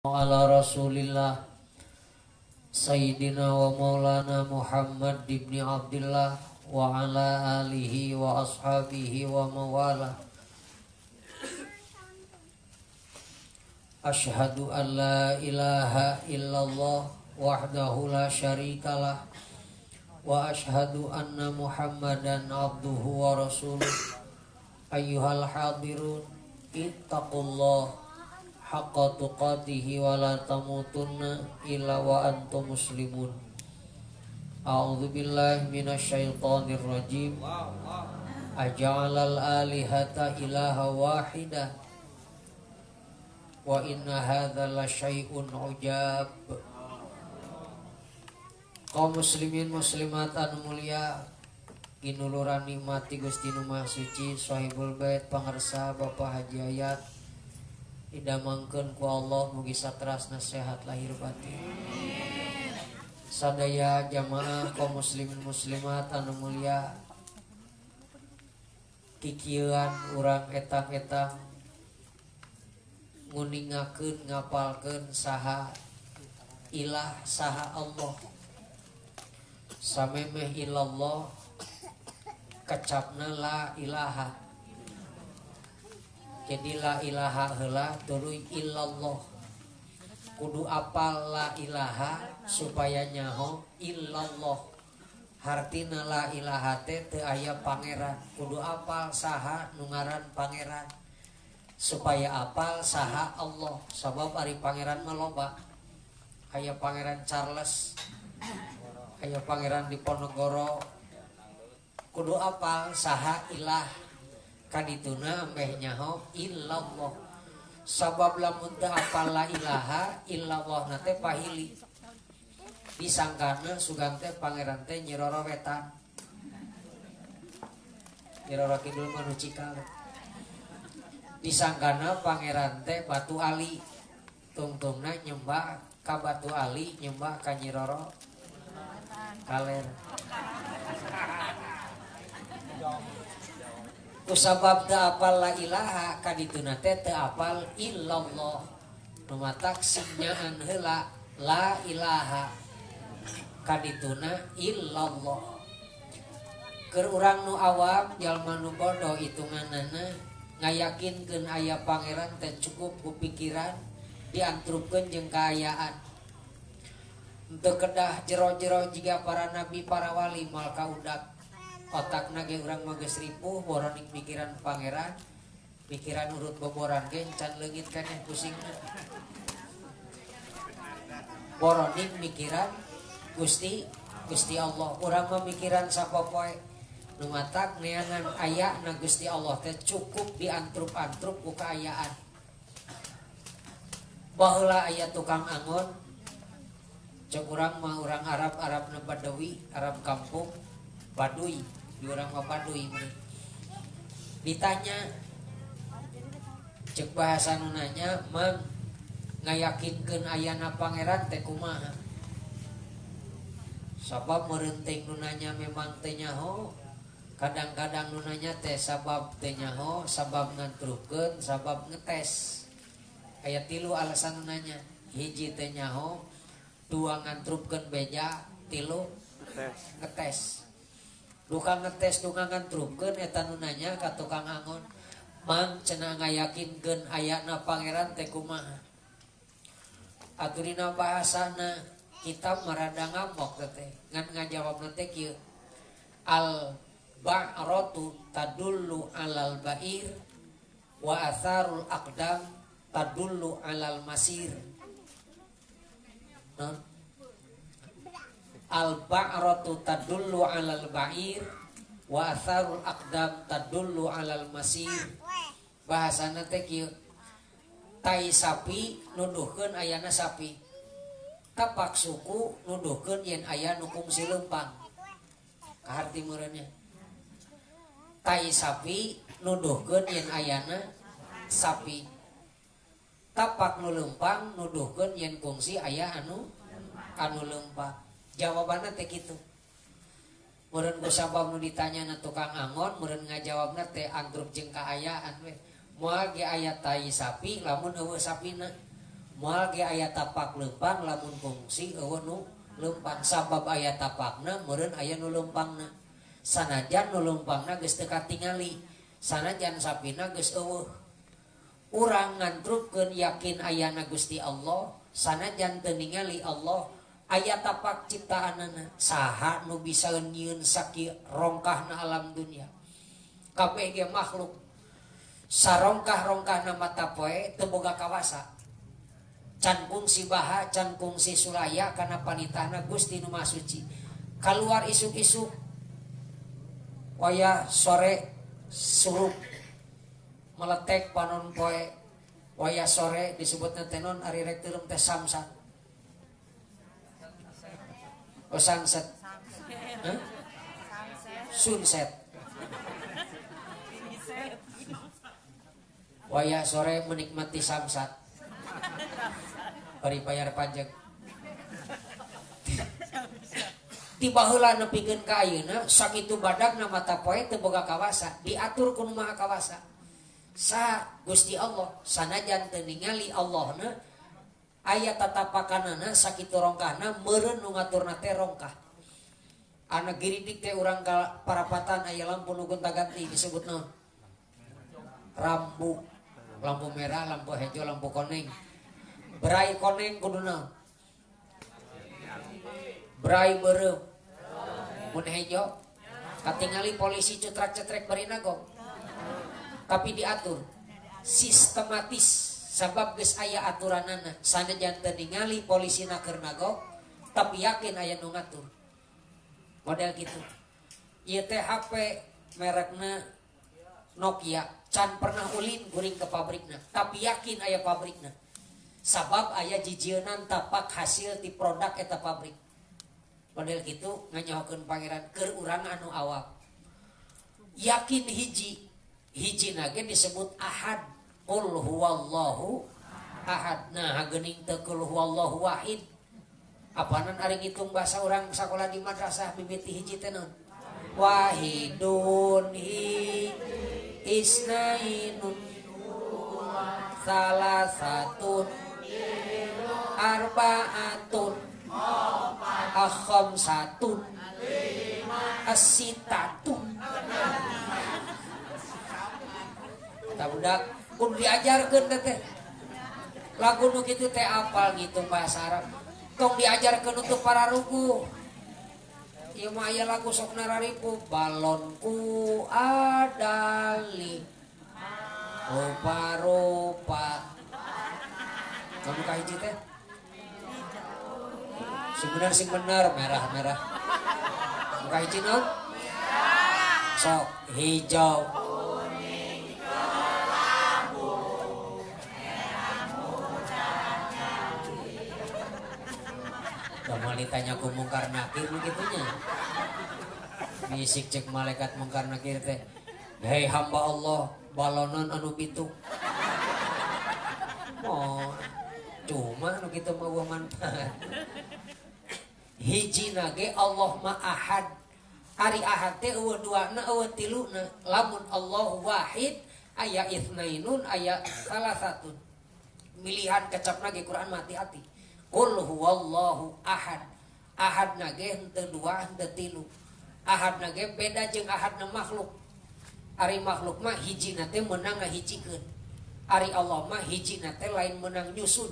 Ala Rasulillah Sayyidina wa Maulana Muhammad ibni Abdullah wa ala alihi wa ashabihi wa mawala. Ashhadu an la ilaha illallah wahdahu la syarikalah wa ashhadu anna Muhammadan abduhu wa rasuluh. Ayyuhal hadirun, ittaqullah haqqa tuqatihi wa la tamutunna illa wa antum muslimun. A'udzu billahi minasyaitonir rajim. Aja'alal alihata ilaha wahida wa inna hadza la syai'un ujab. Kaum muslimin muslimat anu mulia, ginuluran nikmati Gusti Nu Maha Suci, Sohibul Bait pangersa Bapak Haji Ayat, idamangkeun ku Allah mugi satrasna sehat lahir batin. Sadaya jamaah kaum muslimin muslimat anu mulia, kikieuan urang etang-etang nguningakeun ngapalkeun saha ilah saha Allah. Samemeh illallah kecapna la ilaha. Jadi la ilaha heula tuluy illallah. Kudu apal la ilaha supaya nyaho illallah. Hartina la ilaha teh teu aya pangeran. Kudu apal saha nu ngaran pangeran supaya apal saha Allah. Sabab ari pangeran mah loba. Aya Pangeran Charles, aya Pangeran Diponegoro. Kudu apal saha ilah, kadituna ambeh nyaho illallah. Sabab lamun teu apal la ilaha illallah na teh pahili, disangkana sugan teh pangeran teh Nyi Roro Wetan, Nyi Roro Kidul mah nu Cikal. Disangkana pangeran teh Batu Ali, tungtungna nyembah ka Batu Ali, nyembah ka Nyi Roro Kaler. Kusabab teu apal la ilaha, kadituna teh teu apal illallah. Nu matak sing nyaan heula la ilaha, kadituna illallah. Keur urang nu awam, jalma nu bodoh hitunganana, ngayakinkeun aya pangeran teh cukup ku pikiran diantrupkeun jeung kaayaan. Teu kedah jero-jero jiga para nabi para wali moal kaudak. Otakna ge urang mah geus ripuh boroning mikiran pangeran, pikiran urut boboran ge can leungit keneh pusingna. Boroning mikiran Gusti Gusti Allah. Urang mah mikiran sapopoe. Nu matak neangan aya na Gusti Allah teh cukup diantrup-antrup ku kaayaan. Baheula aya tukang angon, cek urang mah urang Arab, Arab na Badawi, Arab kampung Baduy, di urang mah Baduy meureun. Ditanya, cek bahasa nu nanya, "Mang, ngayakinkeun ayana pangeran teh kumaha?" Sabab meureun teh nu nanya memang teh nyaho, kadang-kadang nu nanya teh sabab teh nyaho, sabab ngantrupkeun, sabab ngetes. Aya tilu alasan nu nanya. Hiji teh nyaho, dua ngantrupkeun beja, tilu ngetes. Duka ngetes duka ngantrupkeun eta nu nanya ka tukang angon, "Mang, cenah ngayakinkeun ayana pangeran teh kumaha?" Atuh dina bahasana kitab marada ngamok teh, ngan ngajawabna teh kieu: al ba'ratu tadullu alal ba'ir wa atharul aqdam tadullu alal masir. Non? Al ba'ratu tadullu alal ba'ir wa atharul aqdam tadullu alal masir. Bahasana teh kieu: tai sapi nuduhkeun ayana sapi, tapak suku nuduhkeun yen aya nu kungsi leumpang. Kaharti meureunnya tai sapi nuduhkeun yen ayana sapi, tapak nu leumpang nuduhkeun yen kungsi aya anu leumpang. Jawabanna teh kitu. Meureun ku sabab nu ditanya na tukang angon meureun ngajawabna teh antrup jeung kaayaan we. Moal ge aya tai sapi lamun eueuh sapina, Moal ge aya tapak leumpang lamun kungsi eueuh nu leumpang sabab aya tapakna meureun aya nu leumpangna. Sanajan nu leumpangna geus teu katingali, sanajan sapina geus eueuh. Urang ngantrupkeun yakin ayana Gusti Allah, sanajan teu ningali Allah, aya tapak ciptaanana. Saha nu bisa nyieun sakieu rongkahna alam dunia. Kabeh ge makhluk. Sarongkah-rongkahna mata poe teu boga kawasa. Can kungsi baha, can kungsi sulaya kana panitahna Gusti nu Maha Suci. Kaluar isuk-isuk wayah sore surup meletek panon poe wayah sore disebutna teh non ari rek teureum teh samsat. Oh sunset. Hah? Sunset. Wayah sore menikmati samsat. Bari bayar pajak. Ti baheula nepikeun ka ayeuna sakitu badagna mata poe teu boga kawasa, diatur ku nu Maha Kawasa. Sa Gusti Allah sanajan teu ningali Allahna aya tatapakanana sakitu rongkahna meureun nu ngaturna teh rongkah. Anak giridik teh urang ka parapatan aya lampu nu gonta-ganti disebut naon? Rambu. Lampu merah, lampu hijau, lampu kuning. Berai koneng kudu naon? Berai beureum. Mun hejo katingali polisi cutrak-cetrek bari nagog. Tapi diatur sistematis sabab geus aya aturanana. Sanajan teu ningali polisina keur nagog, tapi yakin aya nu ngatur. Model kitu. Ieu teh HP merekna Nokia, can pernah ulin kuring ke pabrikna, tapi yakin aya pabrikna. Sabab aya jijieunnan tapak hasil ti produk eta pabrik. Model kitu nganyahokeun pangeran keur urang anu awam. Yakin hiji, hiji nage disebut ahad. Qul huwallahu ahad. Nah, geuning teu qul huwallahu wahid. Apanan ari ngitung bahasa urang sakola di madrasah mimiti hiji teh naon? Wahidun hi isnainun salasatun arbaatun khamsatun asitatun. Tah budak kudu diajarkeun teh. Lagu nu kitu teh apal ngitung bahasa Arab. Tong diajarkeun untuk para ruku. Ieu mah aya lagu sok nararipu balonku ada lima rupa-rupa. Kamu ka hiji teh? Sing bener sing bener merah-merah. Muka hiji naon? Sok hijau. Kamu ditanya ku mungkar nakir begitunya. Bisik cek malaikat mungkar nakir teh. Hei hamba Allah, balonan anu pitu. Oh, cuma anu kitu mah eueuh manfaat. Hiji nage Allah ma ahad. Ari ahad teh eueuh duana eueuh tiluna. Lamun Allah wahid aya itsnainun aya salasatun. Milihan kecap nage Quran mah hati-hati. Qul huwallahu ahad. Ahad nage henteu dua henteu tilu. Ahad nage beda jeung ahadna makhluk. Ari makhluk mah hijina teh meunang ngahijikeun. Ari Allah mah hijina teh lain meunang nyusun.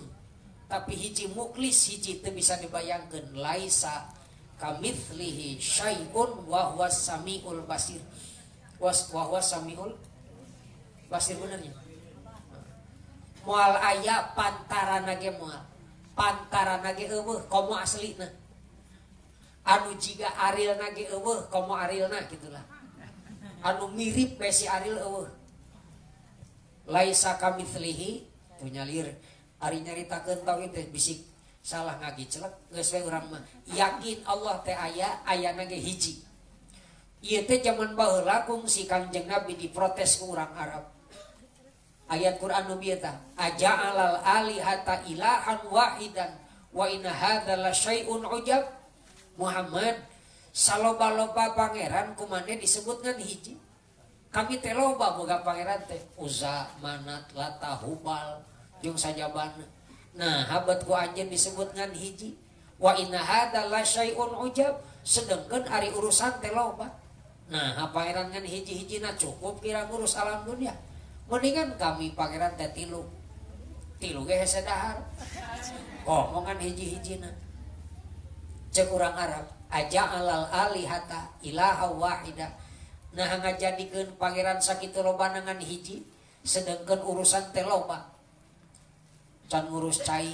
Tapi hiji muklis hiji teu bisa dibayangkeun. Laisa kamitslihi syai'un wa huwas samiul basir. Wa huwas samiul basir benernya. Moal aya pantarana ge moal. Pantarana ge eueuh komo aslina. Anu jiga arilna ge eueuh komo arilna gitulah. Anu mirip we si aril eueuh. Laisa kamitslihi tu nyalir. Ari nyaritakeun tauhid teh bisik salah ngagicelek geus we urang mah. Yakin Allah teh aya, ayana ge hiji. Ieu teh jaman baheula kungsi Kangjeng Nabi diprotes ku urang Arab. Ayat Quran nu bieu tah, aja'alal alihata ilahan wahidan wa inna hadza la syai'un ujab. Muhammad saloba-loba pangeran kumane disebut ngan hiji. Kami teh loba boga pangeran teh Uzza, Manat, Lata, Hubal jeung sajabana. Nah habat ku anjeun disebut ngan hiji. Wa inna hadza la syai'un ujab, sedengkeun ari urusan teh loba. Nah pangeran ngan hiji-hijina cukup kira ngurus alam dunia. Mendingan kami pangeran teh tilu. Tilu ge hese dahar. Komo ngan hiji-hijina. Cek urang Arab, aja'alal alihata ilaha wahida. Nah ngajadikeun pangeran sakitu lobana ngan hiji, sedengkeun urusan teh loba. Can ngurus cai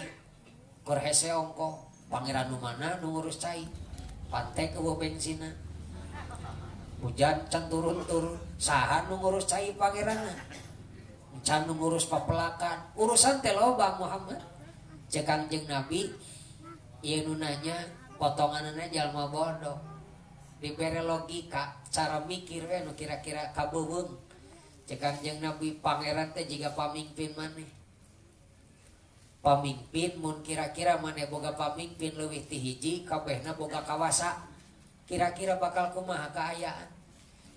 keur hese ongkoh, pangeran nu mana nu ngurus cai? Pantek eueuh bensina. Hujan can turun-turun, saha nu ngurus cai pangeranna? Can nu ngurus papelakan, urusan teh loba Muhammad. Cek Kangjeng Nabi, ieu nu nanya potonganana jalma bodoh. Dibere logika, cara mikir we nu kira-kira kabeuweung. Cek Kangjeng Nabi, pangeran teh jiga pamimpin maneh. Pamimpin mun kira-kira maneh boga pamimpin leuwih ti hiji, kabehna boga kawasa. Kira-kira bakal kumaha kaayaan?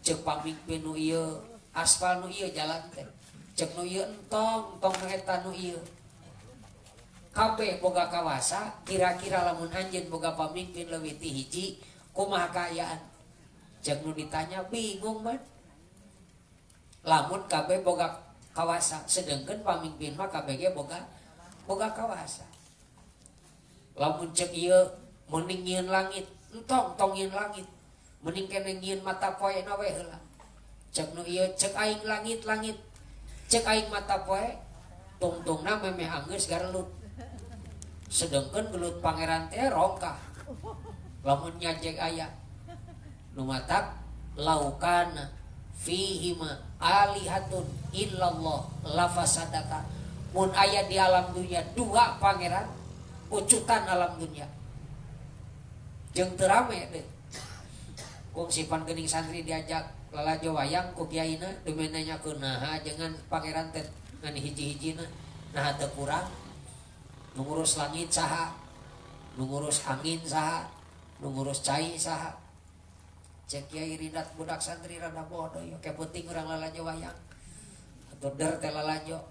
Cek pamimpin nu ieu aspal nu ieu jalan teh. Cek nu ieu entong, entong nu eta nu ieu. Kabeh boga kawasa, kira-kira lamun anjeun boga pamimpin leuwih ti hiji, kumaha kaayaan? Cek nu ditanya bingung man. Lamun kabeh boga kawasa, sedengkeun pamimpin mah kabeh ge boga kawasa. Lamun cek ieu mending nyieun langit, entong tong nyieun langit. Mending keneh nyieun mata poe na we heula. Cek nu ieu cek aing langit-langit. Cek aing mata poe tungtungna memeh anggeus garelut. Sedengkeun gelut pangeran teh rongkah. Lamun nyajek aya nu matak laukana fihima alihatun illallah lafasadata. Mun aya di alam dunia dua pangeran, ucutan alam dunia. Jeung teu rame deh. Kungsipan geuning santri diajak lalajo wayang ku kiaina demi nanyakeun naha jangan pangeran teh ngan hiji-hijina, naha teu kurang. Nu ngurus langit saha, nu ngurus angin saha, nu ngurus cai saha. Cek kiai rindat budak santri rada bodoh ya, kayak penting urang lalajo wayang. Atuh der teh lalajo,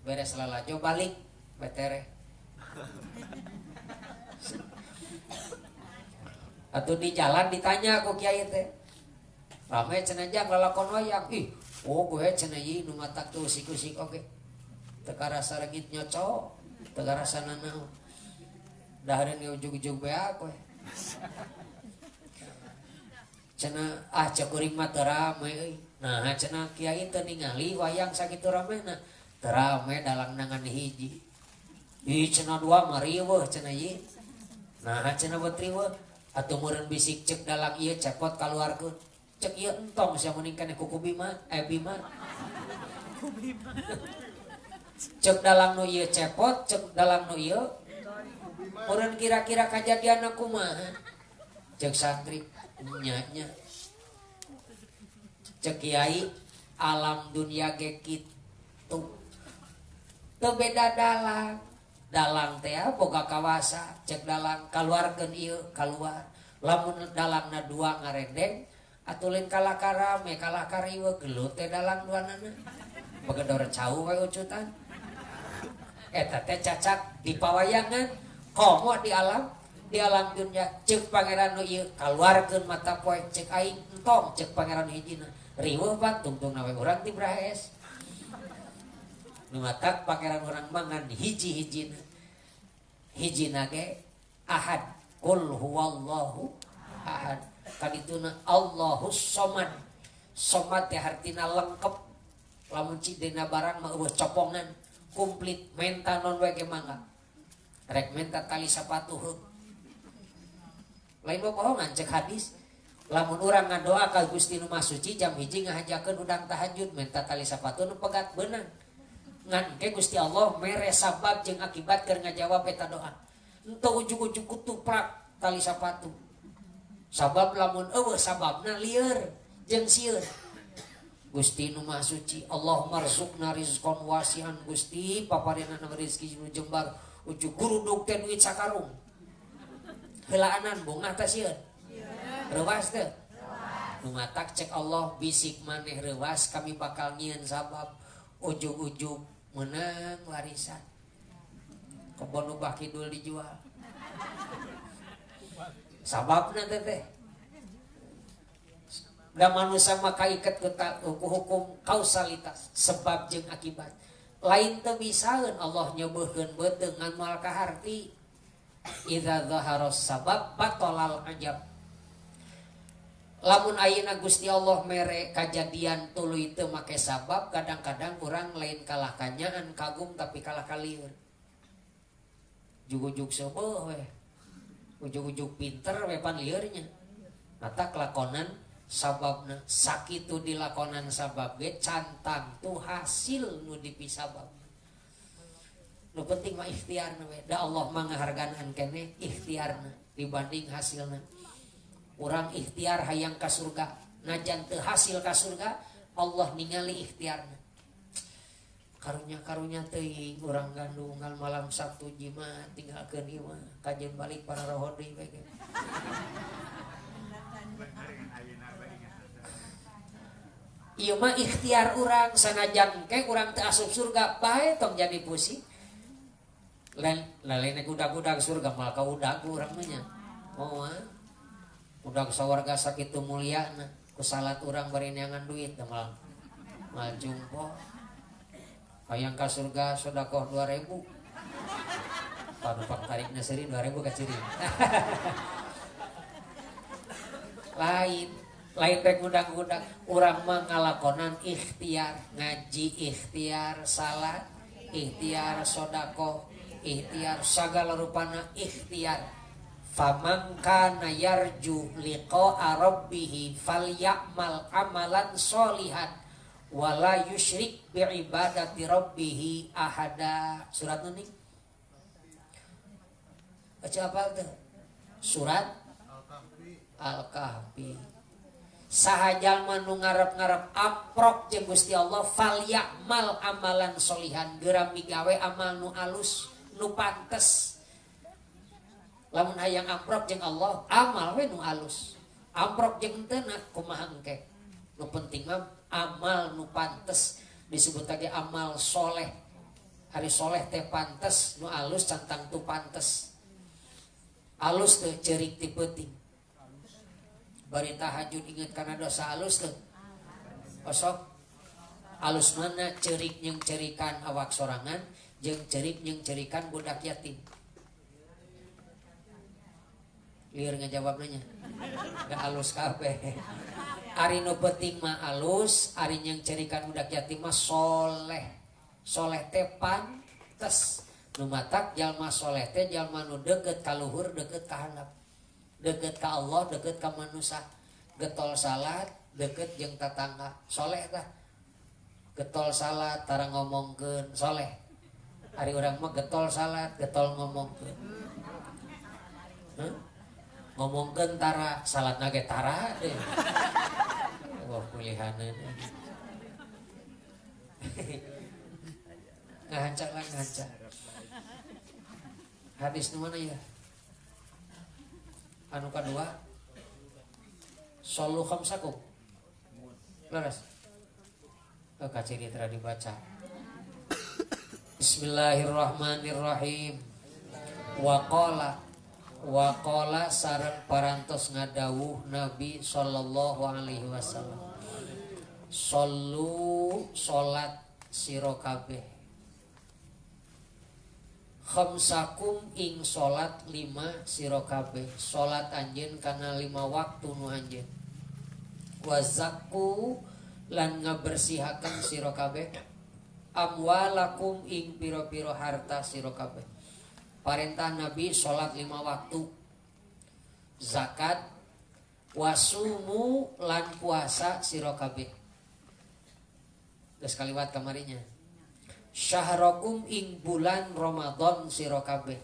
beres lalajo balik betere. Atuh di jalan ditanya ku kiai teh. Rame cenah jang lalakon wayang. Ih, oh gue cenah ieu nu matak teu usik-usik oge. Teu karasa reungit nyocok, teu karasa nanaon. Dahareun ge ujug-ujug beak we. Cenah ah cek kuring mah teu rame euy. Nah cenah kiai teu ningali wayang sakitu ramena. Teu rame dalang nangan hiji. Ih cenah dua mah riweuh cenah ieu. Nah cenah beut riweuh. Atuh meureun bisik cek dalang ieu cepot kaluarkeun. Cek ieu entong sia meuning keneh kuku bima, bima. Cek dalang nu ieu cepot, cek dalang nu ieu meureun kira-kira kajadianna kumaha. Cek santri nya nya. Cek kiai alam dunia ge kitu. Teu beda dalang. Dalang teh boga kawasa, cek dalang kaluarkeun ieu kaluar. Lamun dalangna dua ngarendeng atuh lain kalah karame kalah kariweuh gelut teh dalang duanana. Begedor cau we ucutan. Eta teh cacak di pawayangan komo di alam dunia cek pangeran nu ieu kaluarkeun mata poe cek aing entong cek pangeran hijina. Riweuh pan tungtungna we urang ti brahes. Nu matak pangeran urang mangan hiji-hijina. Hijina ge ahad, qul huwallahu ahad. Kadituna Allahus somad. Somad teh hartina lengkep. Lamun cik dina barang mah eueuh copongan, komplit menta non we ge mangga. Rek menta tali sapatu heuk. Lain bohongan cek hadis. Lamun urang ngadoa ka Gusti nu Maha Suci jam 1 ngahajakeun udang tahajud menta tali sapatu nu pegat beunang. Ngan ke Gusti Allah mere sabab jeung akibat keur ngajawab eta doa. Enteu ujug-ujug kutuprak tali sapatu. Sabab lamun eueuh sababna lieur jeung sieun. Gusti nu Maha Suci, Allahumma rzuqna rizqan wasi'an Gusti paparina rezeki nu jembar ujug gurudug teh duit sakarung. Heulaanan bungah teh sieun. Reuwas teh. Nu matak cek Allah bisik maneh reuwas kami bakal nyieun sabab ujug-ujug menang warisan. Kebon Ubah Kidul dijual. Sababna teh da manusia maka iket ku hukum kausalitas, sebab jeung akibat. Lain teu bisaeun Allah nyeubeurkeun beuteung ngan moal kaharti. Idza zahara sabab batalal ajab. Lamun ayeuna Gusti Allah mere kajadian tuluy teu make sabab, kadang-kadang urang lain kalah kanyaan kagum tapi kalah kalieur. Jug-ujug seubeuh we. Ujug-ujug pinter we pan lieurnya. Matak lakonan sababna sakitu dilakonan sabab ge cantang tu hasil nu dipisabab. Nu penting mah ikhtiarna we. Da Allah mah ngahargaan keneh ikhtiarna dibanding hasilna. Urang ikhtiar hayang ka surga, najan teu hasil ka surga, Allah ningali ikhtiarna. Karunya-karunya teuing urang gandung unggal malam Sabtu jimat tinggalkeun ieu mah kajeun balik para roho deui we ge. Ieu mah ikhtiar urang sanajan ke urang teu asup surga bae tong jadi pusing. Lain lain udag-udag surga moal ka udag urang mah nya. Moal. Udag sawarga sakitu mulyana ku salat urang bari neangan duit da moal. Moal jumpo. Hayang ka surga sedekah 2000. Panu pangtarikna seuri 2000 ka ciri. Lain lain rek ngundang-undang urang mah ngalakonan ikhtiar, ngaji ikhtiar, salat ikhtiar, sedekah ikhtiar, sagala rupana ikhtiar. Faman kana yarju liqa'a rabbih falyamal amalan sholihan wala yusyrik bi'ibadati rabbih ahada. Surat nu nih? Baca apa tuh? Surat Al-Kahfi. Saha jalma nu ngarep-ngarep amprok jeung Gusti Allah falyamal amalan sholihan, geura migawe amal nu alus, nu pantes. Lamun hayang amprok jeung Allah, amal we nu alus. Amprok jeung henteu kumaha engke. Nu penting mah amal nu pantes, disebut lagi amal soleh. Hari soleh teh pantes, nu alus cantang tu pantes. Alus teh ceurik ti peuting. Bari tahajud inget kana dosa alus teh. Osok alus mana ceurik jeung ceurikan awak sorangan jeung ceurik jeung ceurikan budak yatim. Lieur ngajawab nanya. Gak alus kabeh. Ari nu penting mah alus, ari jeung ceurikan budak yatim mah soleh. Soleh teh pantes. Nu matak jalma soleh teh jalma nu deukeut ka luhur, deukeut ka handap. Deukeut ka Allah, deukeut ka manusia. Getol salat, deukeut jeung tatangga. Soleh tah. Getol salat tara ngomongkeun soleh. Ari urang mah getol salat, getol ngomongkeun. Hah? Ngomongkeun tara, salatna ge tara deh. Wah, pilihaneun. Ngahanca lah, ngahanca. Hadis nu mana ya? Anu kadua Shollu khamsakum. Leres. Kaciri tara dibaca. Bismillahirrahmanirrahim. Waqala sareng parantos ngadawuh Nabi sallallahu alaihi wasallam. Shollu salat sira kabeh. Khamsakum ing salat 5 sira kabeh. Salat anjeun kana 5 waktu nu anjeun. Wazakku lan ngabersihaken sira kabeh amwalakum ing pira-pira harta sira kabeh. Parentah Nabi salat 5 waktu, zakat, wasumu lan puasa sira kabeh. Geus kaliwat kamarinya. Syahrakum ing bulan Ramadan sira kabeh.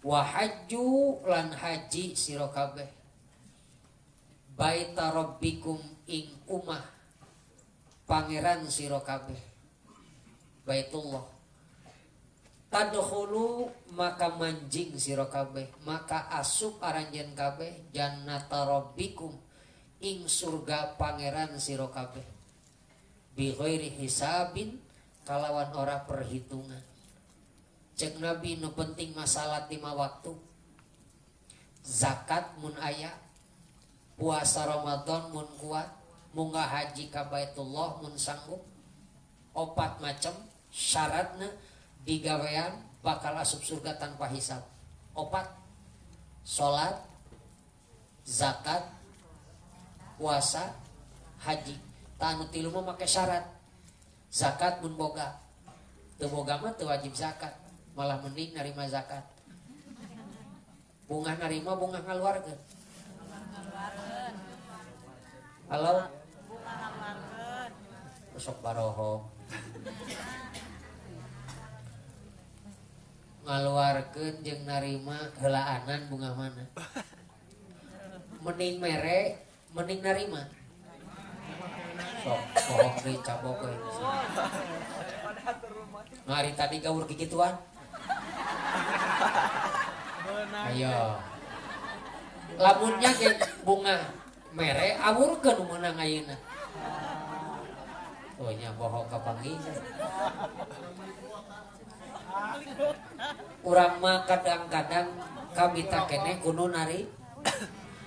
Wa hajju lan haji sira kabeh. Baita rabbikum ing umah pangeran sira kabeh. Baitullah. Tadkhulu maka manjing sira kabeh, maka asup aranjeun kabeh jannata rabbikum ing surga pangeran sira kabeh. Bi ghairi hisabin kalawan ora perhitungan. Cek Nabi nu penting masalah 5 waktu. Zakat mun aya, puasa Ramadan mun kuat, munggah haji ka Baitullah mun sanggup. 4 macam syaratna digawean bakal asup surga tanpa hisab. 4: salat, zakat, puasa, haji. Tah anu 3 mah make syarat. Zakat mun boga, teu boga mah teu wajib zakat, malah mending narima zakat. Bungah narima bungah ngaluarkeun. Halo? Sok baroho. Ngaluarkeun jeung narima heulaanan bungah mana? Mending mere, mending narima. Sok bohong deui cabok we. Ngari tadi gaur kikituan. Ayo. Lamunnya ge bunga mere awurkeun nu meunang ayeuna. Oh nya bohong kapanggih. Urang mah kadang-kadang kabita keneh kudu nari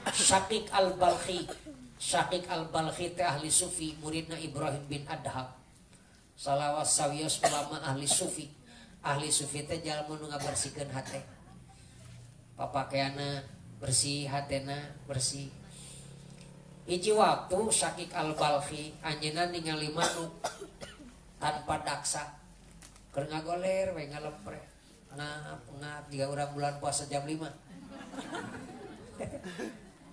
Syaqiq al-Balkhi. Syaqiq al-Balkhi teh ahli sufi, muridna Ibrahim bin Adham. Salawas sawios ulama ahli sufi. Ahli sufi teh jalma nu ngabersihkeun hate. Papakeanna bersih, hatena bersih. Hiji waktu Syaqiq al-Balkhi anjeunna ningali manuk tanpa daksa. Keur ngagoler we ngalepre. Ngap ngap jiga urang bulan puasa jam 5.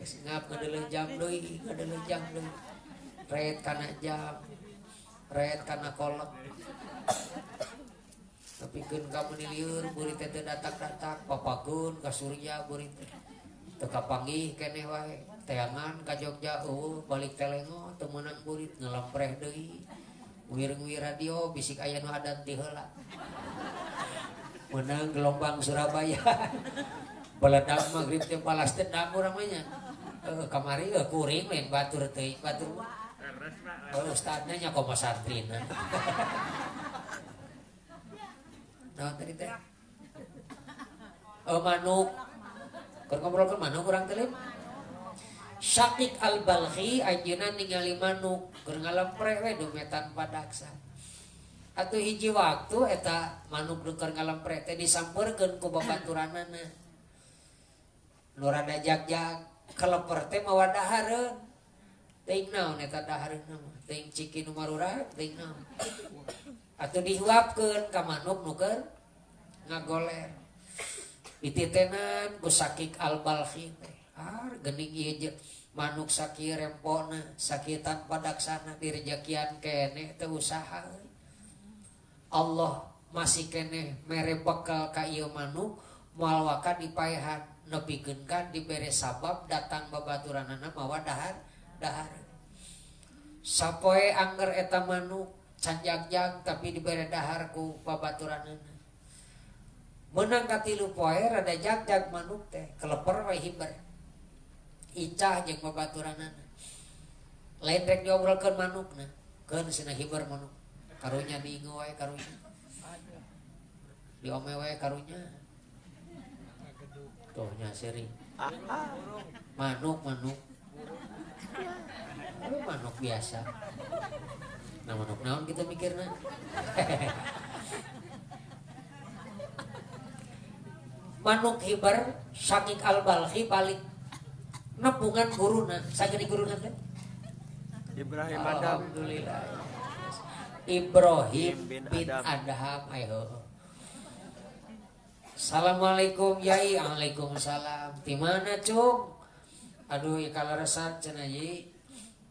Geus ngap ngadeuleuh jam deui, ngadeuleuh jam deui. Ret kana jam, ret kana kolek. Tapi keun ka meuni lieur beurit teh teu datak-datak, papageun ka Surya beurit teh. Teu kapanggih keneh wae. Teangan ka Jogja eueuh balik telengo teu meunang beurit ngalempreh deui. Wiring-wiring radio bisik aya nu adan ti heula. Meunang gelombang Surabaya. Beledak maghrib teh balas dendam urang mah nya. Kamari kuring lain batur teuing batur mah. Ustadna nya komo santrina. Naon tadi teh? Manuk. Keur ngobrolkeun manuk urang teh lain. Syaqiq al-Balkhi anjeunna ningali manuk keur ngalempreh we dumetan padaksa. Atuh hiji waktu eta manuk nu keur ngalempreh teh disampeurkeun ku babaturanana. Nu rada jag-jag keleper teh mawa dahareun. Teuing naon eta dahareunna mah? Teuing ciki nu marurah, teuing naon. Atuh dihuapkeun ka manuk nu keur ngagoler. Dititenan ku Syaqiq al-Balkhi teh. Ar geuning ieu je manuk sakieu rempona, sakieu tanpa daksana direjekian keneh teu usaha euy. Allah masih keneh mere bekal ka ieu manuk moal waka dipaehan nepikeun ka dibere sabab datang babaturanana mawa dahar dahar. Sapoe angger eta manuk can jagjag tapi dibere dahar ku babaturanana. Meunang ka 3 poe rada jagjag manuk teh keleper we hiber. Icah jeung babaturanana. Lain rek diobrolkeun manukna, keun cenah hiber manuk. Karunya diingu wae karunya. Diome wae karunya. Tuh nya sering. Manuk manuk. Oh, manuk biasa. Nah manuk naon kita mikirna? Manuk hiber Syaqiq al-Balkhi balik nepungan guruna. Sagede guruna teh? Ibrahim Adham. Alhamdulillah. Ibrahim bin bin Adham. Adham. Ayo. Assalamualaikum Yai. Waalaikumsalam. Di mana cung? Aduh ya kaleresan cenah Yai.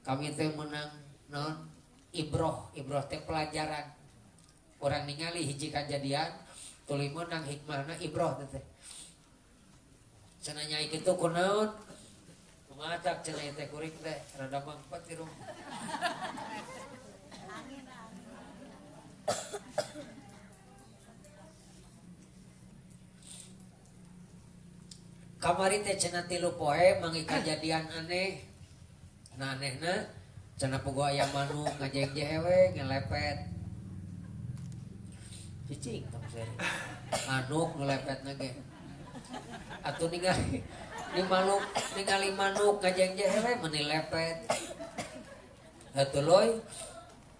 Kami teh menang non ibroh. Ibroh teh pelajaran. Orang ningali hiji kajadian tuluy meunang hikmahna ibroh teh. Cenah nyai kitu kunaon? Kumaha cenah teh kuring teh rada mangpat di rumah. Kamari teh cenah 3 poe mangi kajadian aneh. Nah anehna cenah puguh aya manuk ngajengjehe we ngelepet. Cicing tong seri. Manuk nu lepetna ge. Atuh ningali ni manuk ningali manuk ngajengje we meuni lepet. Atuh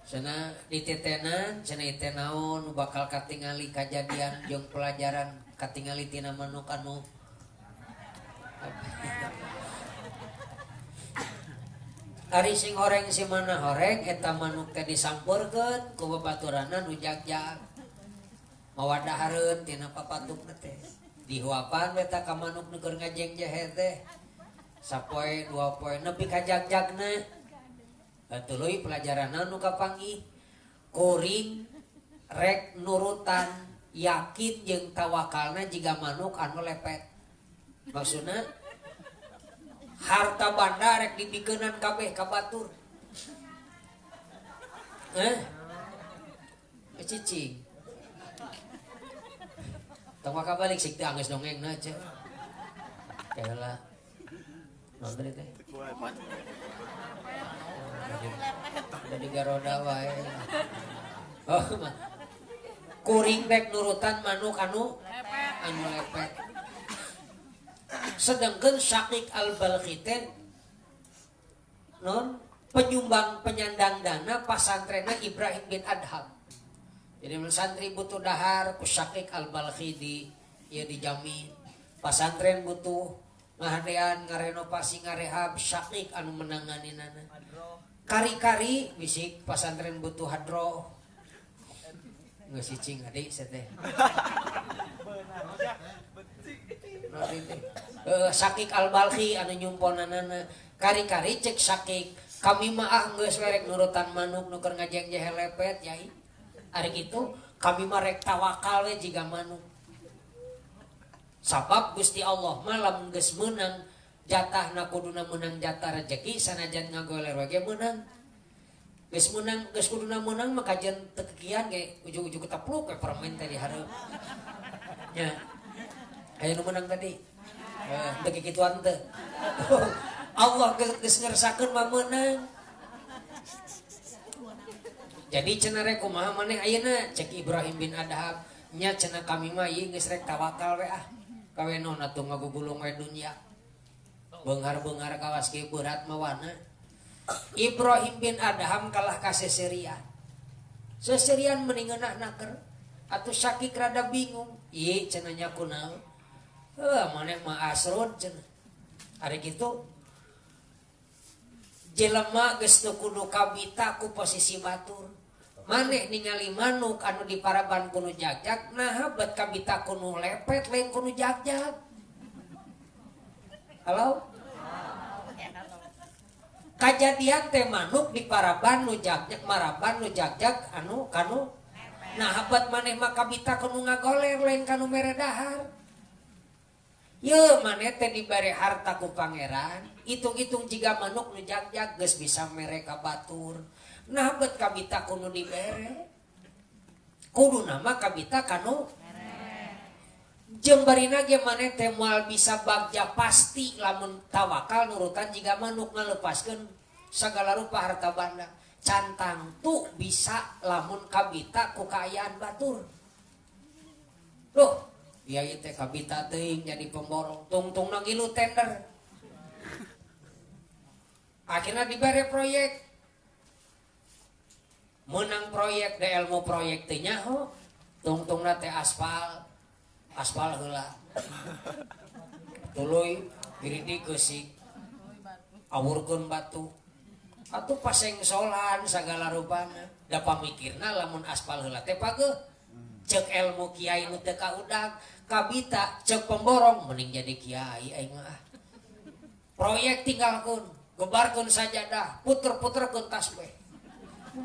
cenah dititenan cenah teh naon nu bakal katingali kajadian jeung pelajaran katingali tina manuk anu ari sing horeng si mana horeng eta manuk teh disampeurkeun ku babaturanna nu jagjag mawa dahareun tina papatukna teh dihuapan we ta ka manuk nu keur ngajengjehe teh sapoe dua poe nepi ka jagjagna. Tuluy pelajaranna nu kapanggih kuring rek nurutan yakin jeung tawakalna jiga manuk anu lepet. Maksudna harta banda rek dibikeunan kabeh ka batur. Cicing. Tong maka balik sik teh anggeus dongengna cek. Keheula. Naon tadi teh? Udah digaroda wae. Oh, mah. Kuring rek nurutan manuk anu lepet. Sedangkan Syaqiq al-Balkhi teh non penyumbang penyandang dana pasantrenna Ibrahim bin Adham. Jadi mun santri butuh dahar ku Syaqiq al-Balkhi di ya dijamin. Pasantren butuh ngahadean ngarenovasi ngarehab Syaqiq anu menanganinana. Kari-kari bisik pasantren butuh hadroh. Geus cicing adik teh. Syaqiq al-Balkhi anu nyumponanana. Kari-kari cek Syaqiq, kami mah ah geus we rek nurutan manuk nu keur ngajengjehe lepet yai. Ari kitu kami mah rek tawakal we jiga manuk. Sabab Gusti Allah mah lamun geus meunang jatahna kuduna meunang jatah rejeki sanajan ngagoler we ge meunang. Geus meunang geus kuduna meunang mah kajian teu kekian ge ujug-ujug ketepluk we permen teh di hareup. Nya. Aya nu meunang tadi. Teu kikituan teu. Allah geus ngersakeun mah meunang. Jadi cenah rek kumaha maneh ayeuna cek Ibrahim bin Adham nya cenah kami mah ieu geus rek tawakal we ah. Kawe naon atuh ngagugulung we dunya. Beunghar-beunghar kawas kieu berat mawana. Ibrahim bin Adham kalah ka seserian. Seserian meni ngeunah naker. Atuh Syaqiq rada bingung. Ieu cenah nya kunaon? Heuh maneh mah asrun cenah. Ari kitu jelema geus teu kudu kabita ku posisi batur. Maneh ningali manuk anu diparaban ku nu jagjag naha bet kabita ku nu lepet lain ku nu jagjag. Halo? Kajadian teh manuk diparaban nu jagjag maraban nu jagjag anu kanu naha bet maneh mah kabita ku nu ngagoler lain kanu mere dahar. Ye maneh teh dibere harta ku pangeran, hitung-hitung jiga manuk nu jagjag geus bisa mere ka batur. Nah bet kabita ku nu dibere. Kuduna mah kabita kanu jeung barina ge maneh teh moal bisa bagja pasti lamun tawakal nurutan jiga manuk ngalepaskeun sagala rupa harta banda. Cantang tu bisa lamun kabita ku kaayaan batur. Loh, ieu teh kabita teuing jadi pemborong, tungtungna ngilu tender. Akhirnya dibere proyek. Menang proyek da ilmu proyek teh nyaho, tungtungna teh aspal. Aspal heula. Tuluy giridi keusik. Awurkeun batu. Atuh pasengsolan sagala rupana. Da pamikirna lamun aspal heula teh pageuh. Ceuk ilmu kiai nu teu kaudag, kabita ceuk pemborong mending jadi kiai aing mah. Proyek tinggalkeun, gebarkeun sajadah, puter-puterkeun tasbih.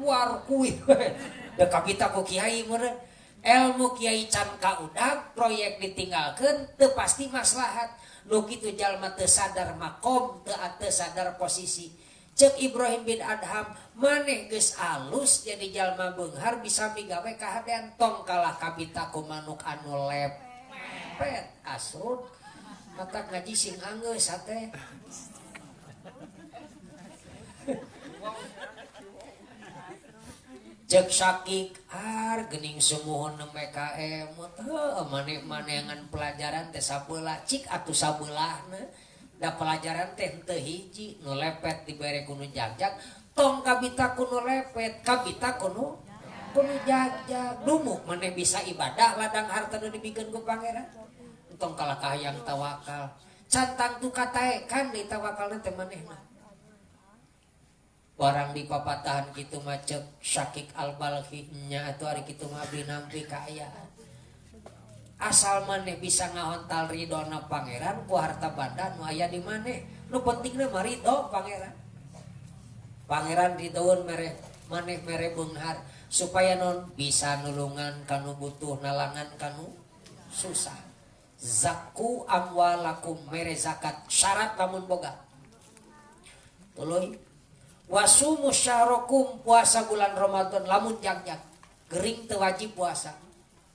War kuih we. Da kabita ku kiai meureun. Ilmu kiai can kaudag, proyek ditinggalkeun teu pasti maslahat. Nu kitu jalma teu sadar makom, teu sadar posisi. Ceuk Ibrahim bin Adham, maneh geus alus jadi jalma beunghar bisa migawe kahadean tong kalah kabita ku manuk anu lepet asrun. Matak ngaji sing anggeus hate. Cek Syakik ar geuning sumuhun nembe ka emut heuh maneh-maneangan pelajaran teh sabelah cik atuh sabelahna da pelajaran teh henteu hiji nu lepet dibere ku nu jagjag tong kabita ku nu lepet kabita ku nu jagjag dumuk maneh bisa ibadah ladang harta nu dibikeun ku pangeran entong kalah kahayang tawakal cantang tu kataekan di tawakalna teh manehna. Barang di papatahan kitu mah cek Syakik al-Balkhi nya atuh ari kitu mah abdi nampi kaayaan. Asal maneh bisa ngahontal ridona pangeran ku harta banda nu aya di maneh. Nu pentingna mah ridho pangeran. Pangeran ridoeun mere maneh mere beunghar supaya non bisa nulungan kanu butuh nalangan kanu susah. Zakku amwalakum mere zakat syarat lamun boga. Tuluy wasumu syahrakum puasa bulan Ramadan lamun jagjag gering teu wajib puasa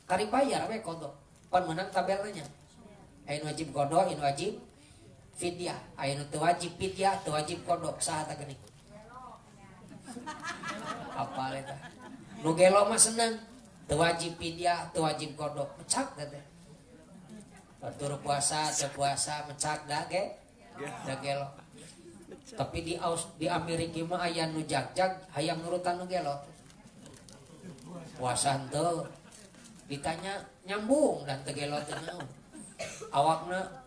kari bayar we qada pan meunang tabelna nya aya nu wajib qada aya nu wajib fidyah aya nu teu wajib fidyah teu wajib qada saha tah geuning apal eta nu gelo mah seneng teu wajib fidyah teu wajib qada mecak teh batur puasa teu puasa mecak da ge da gelo. Tapi di Aus, di Amerika mah aya nu jagjag hayang nurutan nu gelo. Puasa henteu. Ditanya nyambung dan teu gelo teu naon. Awakna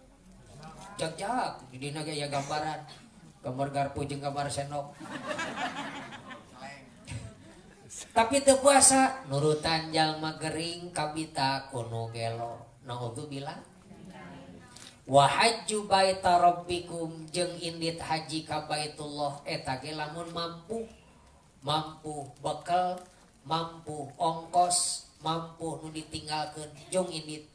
jagjag di dina ge aya gambaran. Gambar garpu jeung gambar sendok. Tapi teu puasa nurutan jalma gering kabita ku nu gelo. Naudzubillah. Wa hajju baita rabbikum jeung indit haji ka Baitullah eta ge lamun mampu, mampu bekal, mampu ongkos, mampu nu ditinggalkeun jung indit.